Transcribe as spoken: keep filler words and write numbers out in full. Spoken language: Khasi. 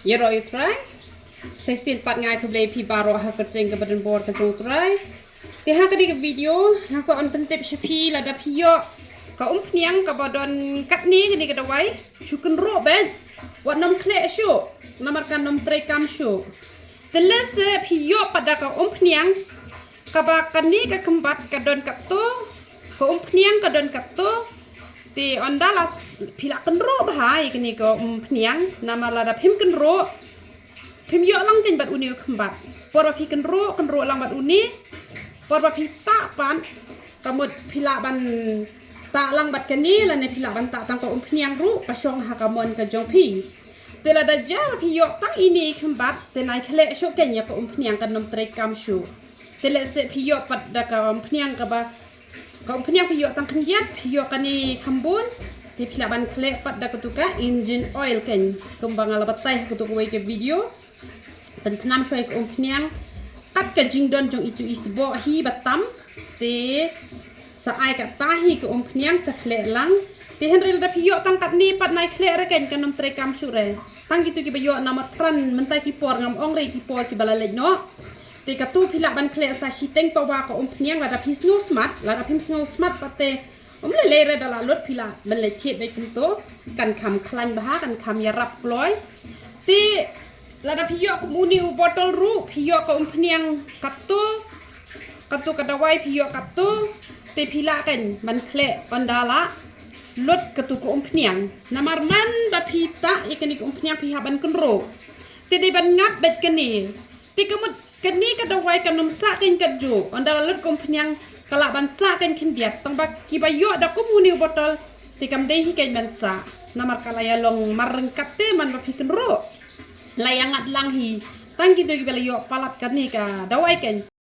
Ïaroh ïa u Trai. Sa shisien pat nga ai khublei phi baroh ha ka kyrteng kaba donbor ka jong u Trai. Te ha kane ka video nga kwah ban pyntip sha phi, lada phi ïoh ka umphniang kaba don katne kane ka dawai, shu kynroh beit, wat nym khleh shuh, namar kan nym treikam shuh. Te lehse phi ïoh pat da ka umphniang kaba kane ka khymbat ka don katto, ka umphniang ka don katto, te ynda la s-, phi lah kynroh bha ïa kane ka umphniang, namar lada phim kynroh, phim ïoh lang keiñ bad une u khymbat. Por ba phi kynroh, kynroh lang bad une, por ba phi tah pat, ka mut phi lah ban tah lang bad kane, lane phi lah ban tah tang ka umphniang ruh, ka shong ha ka mon ka jong phi. Te lada jia phi ïoh tang ine i khymbat, te nai khleh shuh keiñ ïa ka umphniang, kan nym treikam shuh. Te lehse phi ïoh pat da ka umphniang kaba, ka umphniang phi ïoh tang khyndiat, phi ïoh kane kham bun, te phi lah ban khleh pat da katu ka engine oil keiñ, kumba nga la batai ha katu kawei ka video. Pynpnam shuwa ïa ka umphniang kat ka jingdon jong itu i sboh hi ba tam, te sa ai kata hi ka umphniang, sa khleh lang. Te hynrei lada phi ïoh tang katne pat, nai khleh re keiñ, kan nym treikam shuh re. Tang kitu kiba ïoh namar pran mynta ki por, ngam ong re ki por kiba la leit noh. Te katu phi lah ban khleh sa shiteng pawa ka umphniang, lada phi sngewsmat, lada phim sngewsmat pat te um lei lei re, da la lut phi lah ban leit thied beit kumto, kan kham khlaiñ bha, kan kham ïarap kloi. Te lada phi ïoh kum une u botol ruh, phi ïoh ka umphniang katto, katto ka dawai phi ïoh katto, te phi lah keiñ ban khleh ynda la lut katu ka umphniang. Namar man ba phi tah ïa kane ka umphniang phi hap ban kynroh. Te dei ban ngat beit kane. Te ka mut kane ka dawai kan nym sah keiñ katjuh, ynda la lut ka umphniang ka lah ban sah keiñ khyndiat. Tang ba kiba ïoh da kum une u botol, te kam dei hi keiñ ban sah, namar ka la ïalong mar ryngkat te man ba phi kynroh. La ïangat lang hi tang kito kiba la ïoh palat kane ka dawai keiñ.